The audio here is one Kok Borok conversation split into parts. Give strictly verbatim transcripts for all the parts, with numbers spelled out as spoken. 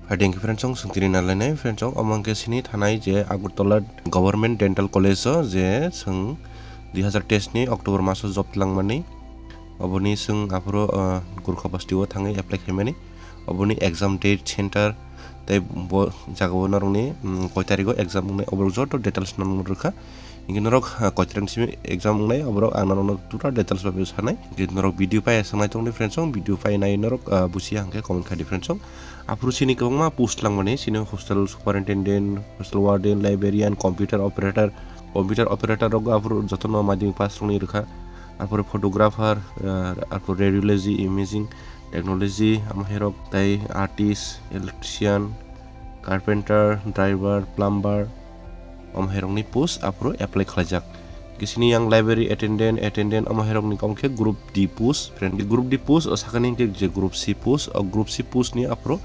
Phaidi hwnkhe friends, chwng tini nalainai friends, omo hwnkhe sini thanai je Agartala Government Dental College o je chwng dui hazar teis ni October maso job twlangmani, oboni chwng aphuru, ah, Gorkha basti o thangwi apply khaimani, oboni exam date, center tei bo jagao norokni, mm, koi tarigo exam wngnai, oborok joto details norokno rwkha. Hingke norok, ah, koitrang simi exam wngnai, oborok ang norokno total details bai sanai. Hingke norok video pai aswk naitongdi friends song, video pai nai norok, ah, busia hingke comment khai di friends song. Aphuru sini kwbangma post langmani, sini hostel superintendent, hostel warden, librarian, computer operator, computer operator rok aphuru jotono madhyamik pass rokni rwkha. Aphuru photographer, ah, aphuru radiology, imaging, technology, amaherok tei artist, electrician, carpenter, driver, plumber, omo hai rokni post aphuru apply khlaijak. Kisini yang library attendant, attendant omo hai rokni kok khe group D post, friend, group D post o sakani hwnkhe je group C post, o group C post ni aphuru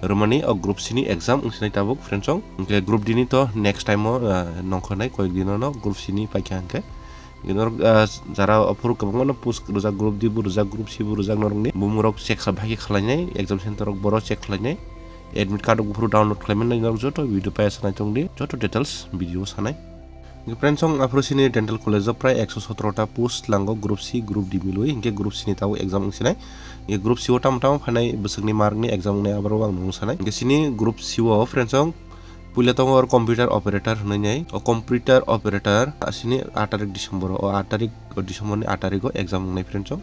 rwmani o group C ni exam wngsinai tabuk friend song. Hwnkhe group D ni to next time o, ah, nongkhornai koyek dino no group C ni paikha hwnkhe. Norok, ah, jara aphuru kwbangma no post rijak, group D bo rijak, group C bo rijak, norokni bumung rok check kha-, bahai khe khlainai, exam center rok boro check khlainai, admit card rok buphuru download khlaimani, norok joto video pai sanai tongdi, joto details video sanai. Hingke friends, song aphuru sini dental college o prai ekso sotro ta post lango, group C, group D milwi, hingke group C ni tabuk exam wngsinai. Hingke group C o tamo tamo phainai bwswkni mark ni exam wngnai, aborok ang nung sanai. Hingke sini group C o friends, song puila tongo oro computer operator hinwi nai. O computer operator asini aat tarik December o, o aat tarik, o December ni aat tarik o exam wngnai friends song.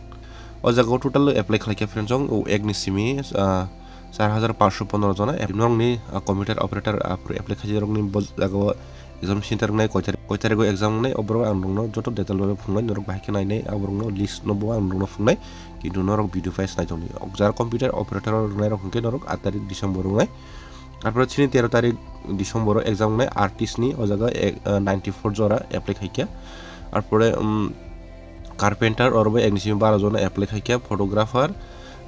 O jaga o total apply khlaikha friends song, o ek ni simi, ah, char hajar paanch sho pondro jona. Norokni, ah, computer operator, ah, aphuru apply khaijak rokni bo jaga o exam center wngnai koi tarik, koi tarik o exam wngnai, oborok ang norokno joto detail bai phunuknai, norok bahai khe nainai, aborokno list no bo ang norokno phunuknai, kintu norok video pai sanai tongdi. O jara computer operator o rwnai rok hwnkhe norok aat tarik December wngnai. Arpore chini tero tarik December o exam wngnai artist ni, o jaga ek, ah, ninety four jora apply khaikha. Arpore, um, carpenter oro bo ek ni simi baro jona apply khaikha, photographer,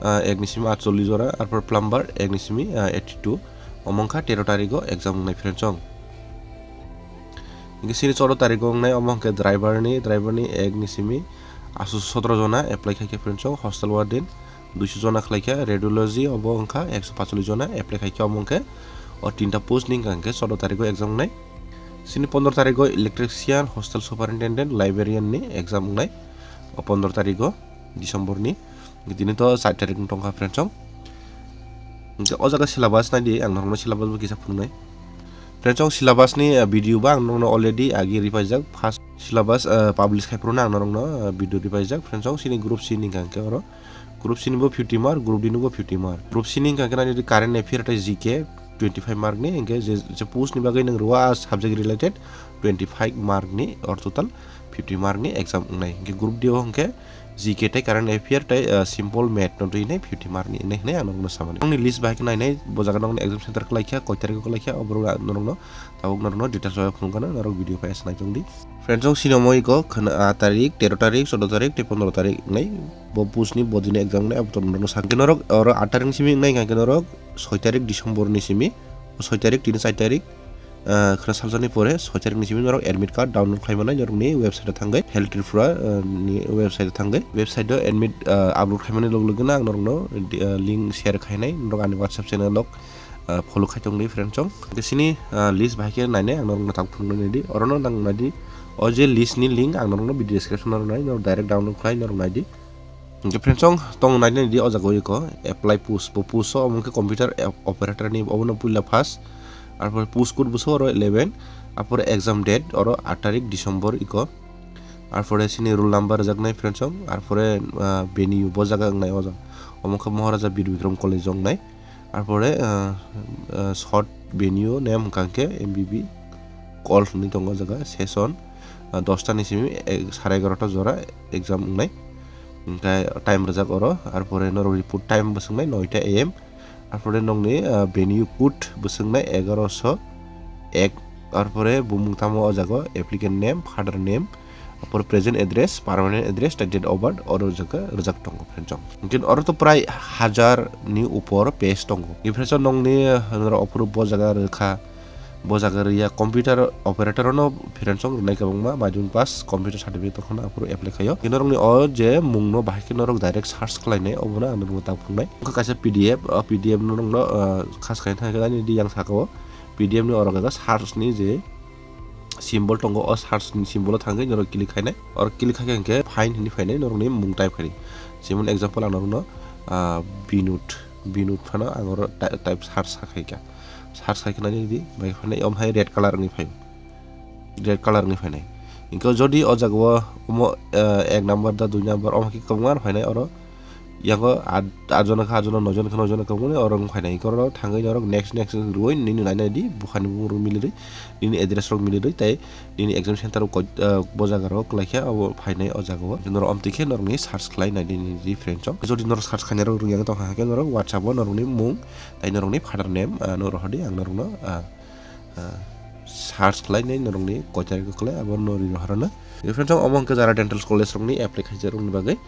ah, ek ni simi aatchollish jora, arpore plumber ek ni simi, ah, eighty two. Omo wngkha tero tarik o exam wngnai friends song. Hingke sini choudo tarik o wngnai, omo hingke driver ni, driver ni ek ni simi aatso sotro jona apply khaikha friends song, hostel warden, duiso jona khlaikha, radiology obo wngkha ekso paanchchollish jona apply khaikha, omo hingke o tinta post ni hingka hingke choudo tarik o exam wngnai. Sini pondro tarik o electrician, hostel superintendent, librarian ni exam wngnai o pondro tarik o December ni. Tini to char tarik wng tongkha friends song. Hingke o jaga syllabus naidi, ang norokno syllabus bo kisa phunuknai. Friends song, syllabus ni, ah, video ba ang norokno already agi ripaijak, first syllabus, ah, publish khai phuru ang norokno, ah, video ripaijak. Friends song, sini group C ni hingka hingke oro. Group C ni bo fifty mark, group D ni bo fifty mark. Group C ni hingka hingke nai current affair tei G K twenty five mark ni, hingke je, je post ni bagwi nwng rwa subject related twenty five mark ni, or total fifty mark ni exam wngnai. Hingke group D o hingke G K tei current affair tei, ah, simple math no twi nai fifty mark ni nai hinwi ang norokno samani. Nokni list bahai khe nainai, bo jaga nokni exam center kwlaikha, koi tarik o kwlaikha, oborok norokno tabuk norokno details bai phunukgano, norok video pai sanai tongdi. Friends, song sini omo iko khwna, ah, tarik, tero tarik, choudo tarik tei pondro tarik wngnai. Bo post ni bo dini exam wngnai, abo to norokno sakhe norok oro aat tarik ni simi wngnai, hingkha khe norok soi tarik December ni simi, soi tarik, tini char tarik, ah, khwna salsani pore soi tarik ni simi norok admit card download khlai mannai norokni website o thangwi, Health Tripura, ah, ni website o thangwi. Website o admit, ah, upload khlai mani log logino ang norokno, ah, link share khainai, norok ani WhatsApp channel log ah, follow khai tongdi friends song. Hingke sini, ah, list bahai khe nainai ang norokno tak phunuknai di. Orono nang naidi. O je list ni link ang norokno video description o rwnai, norok direct download khlai norok naidi. Hingke friends song tong nainai di o jaga o iko apply post. Bo post o omo khe computer ap-, operator ni obono puila first. Arpore post code bo so oro eleven. Arpore exam date oro aat tarik December iko. Arpore sini roll number rwjaknai friends song. Arpore, ah, venue bo jaga wngnai o jaga. Omo khe Maharaja Bir Bikram College o wngnai. Arpore, ah, ah, short venue name hwnkha khe M B B call hwnwi tongo o jaga, session, ah, dosta ni simi, eh, sare egarota jora exam wngnai. Hwnkhe time rwjak oro, arpore norok report time bo swngnai noita A M. Arpore nokni, ah, venue code bo swngnai egaroso ek. Arpore bumung tamo o jaga, applicant name, father name, Apor present address, permanent address, tei date of birth oro rwjak, rwjak tongo friends song. Hingke oro to prai hajar ni upor page tongo. Hingke friends song nokni, eh, norok aphuru bo jaga rwkha, Bo jaga riya computer operator no friendsong rwnai kwbangma, maidun pass computer certificate rok no aphuru apply khaio. Norokni o je mung no bahai khe norok direct search khlainai, obono ang norokno ta phunuknai. Wngkha kaisa P D F, o P D F no norokno, ah, khas khaina thangkhe ani di yang saka o P D F ni oro kaisa search ni je symbol tongo, o search ni symbol o thangwi norok click khainai. Oro click khaikhe hwnkhe find hinwi phainai, norokni mung type khainai. Jemon example ang norokno, ah, Binod, Binod phano ang oro ty-, type search khaikha. Search khaikhe nai di, bai phainai, omo hai red colour wngwi phai, red colour wngwi phainai. Hwnkhe jodi o jaga o omo, eh, ek number da dui number omo khe kwbangma phainai oro. Yango a, a jona khe a jona, noi jona khe noi jona kwbangma oro wng phainai. Hwnkhe oro thangwi norok next, next rwui nini nainai di, bukhani bumung rok milirwi, nini address rok milirwi, tei nini exam center rok koi, eh, bo jaga rok kwlai khe abo phainai o jaga o. Norok omo twi khe norokni search khlai nai di nini friendsong. Jodi norok search khainai rok rwngya wng tongkha, hwnkhe norok WhatsApp o norokni mung, tei norokni father name, ah, norok rohor di, ang norokno, ah, ah, search khlainai norokni koi tarik o khlai abo no ri rohorna. Friendsong, omo hwnkhe Jara Dental College rokni apply khaijak rokni bagwi.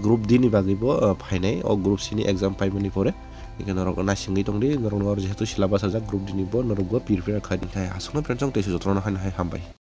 Group D ni bagwi bo, ah, phainai, o Group C ni exam paimani pore. Hwnkhe norok naisingwi tongdi, norokno oro jehetu syllabus sajak Group D ni bo, norok bo prepare khai di. Hai aswkno friendsong, tei se jotono hai hai hambai.